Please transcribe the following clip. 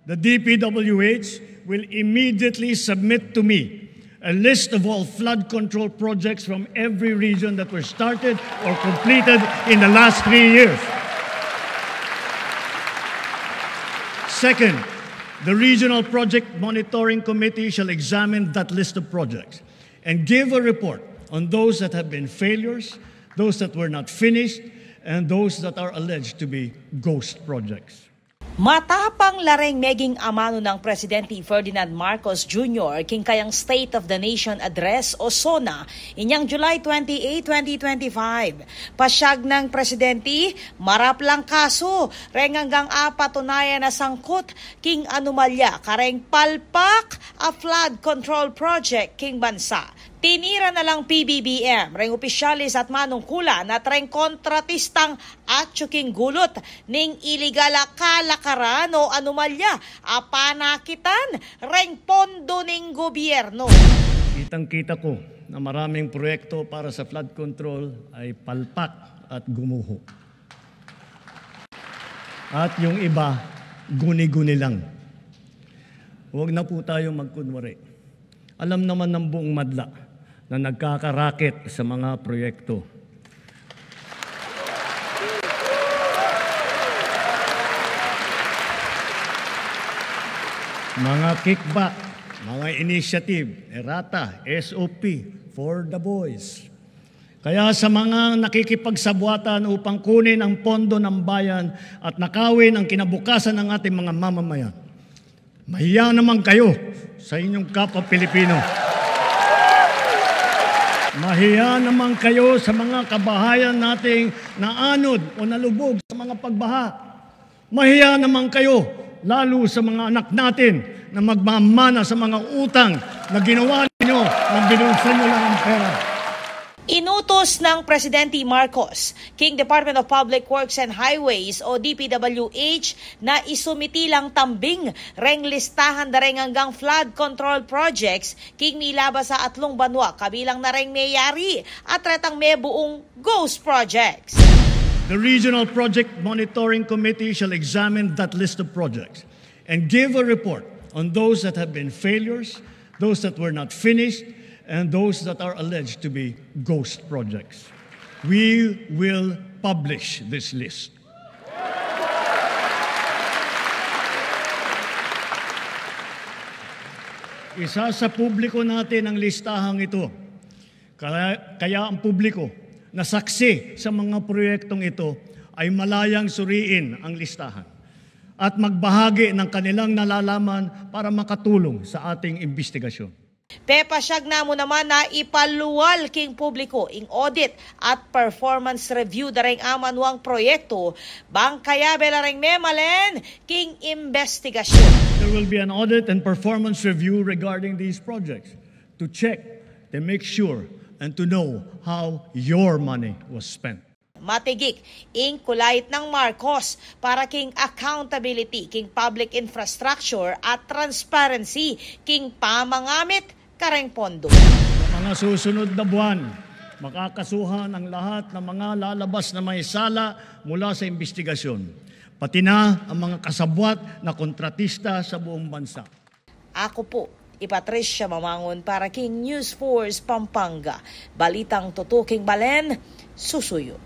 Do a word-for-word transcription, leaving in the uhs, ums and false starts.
The D P W H will immediately submit to me a list of all flood control projects from every region that were started or completed in the last three years. Second, the Regional Project Monitoring Committee shall examine that list of projects and give a report on those that have been failures, those that were not finished, and those that are alleged to be ghost projects. Matapang la reng meging amanu nang Presidente Ferdinand Marcos Junior king kayang State of the Nation Address o SONA inyang July twenty-eight, twenty twenty-five. Pasyag nang Presidente, marap lang kasu reng anggang apatunayan a sangkut king anomalya kareng palpak a flood control project king bansa. Tinira na lang P B B M reng opisyalis at manungkulan at reng kontratistang atyu king gulut ning iligal a kalakaran o anomalya a panakitan reng pondo ning gobyerno. Kitang-kita ko na maraming proyekto para sa flood control ay palpak at gumuho. At yung iba, guni-guni lang. Huwag na po tayo magkunwari. Alam naman ng buong madla na nagkakaraket sa mga proyekto. Mga kickback, mga initiative, errata, S O P, for the boys. Kaya sa mga nakikipagsabwatan upang kunin ang pondo ng bayan at nakawin ang kinabukasan ng ating mga mamamayan, mahiya naman kayo sa inyong kapwa Pilipino. Mahiya naman kayo sa mga kabahayan nating naanod o nalubog sa mga pagbaha. Mahiya naman kayo, lalo sa mga anak natin na magmamana sa mga utang na ginawa ninyo nang binulsa nyo lang ang pera. Inutos nang Presidente Marcos king Department of Public Works and Highways o D P W H na isumiti lang tambing reng listahan da reng anggang flood control projects king milabas a atlung banua kabilang na reng meyari at retang mebuung ghost projects. The Regional Project Monitoring Committee shall examine that list of projects and give a report on those that have been failures, those that were not finished, and those that are alleged to be ghost projects. We will publish this list. Isasapubliko natin ang listahang ito. Kaya, kaya ang publiko na saksi sa mga proyektong ito ay malayang suriin ang listahan at magbahagi ng kanilang nalalaman para makatulong sa ating imbestigasyon. Pepasyag na mu naman na ipalual king publiko ing audit at performance review da reng amanuang proyekto bang kayabe la reng memalen king imbestigasyon. There will be an audit and performance review regarding these projects to check, to make sure, and to know how your money was spent. Matigik ing kulait nang Marcos para king accountability king public infrastructure at transparency king pamangamit kareng pondo. Mga susunod na buwan, makakasuhan ang lahat ng mga lalabas na may sala mula sa imbestigasyon, pati na ang mga kasabwat na kontratista sa buong bansa. Aku pu i Patricia Mamangun para king News Force Pampanga. Balitang tutuking balen, susuyu.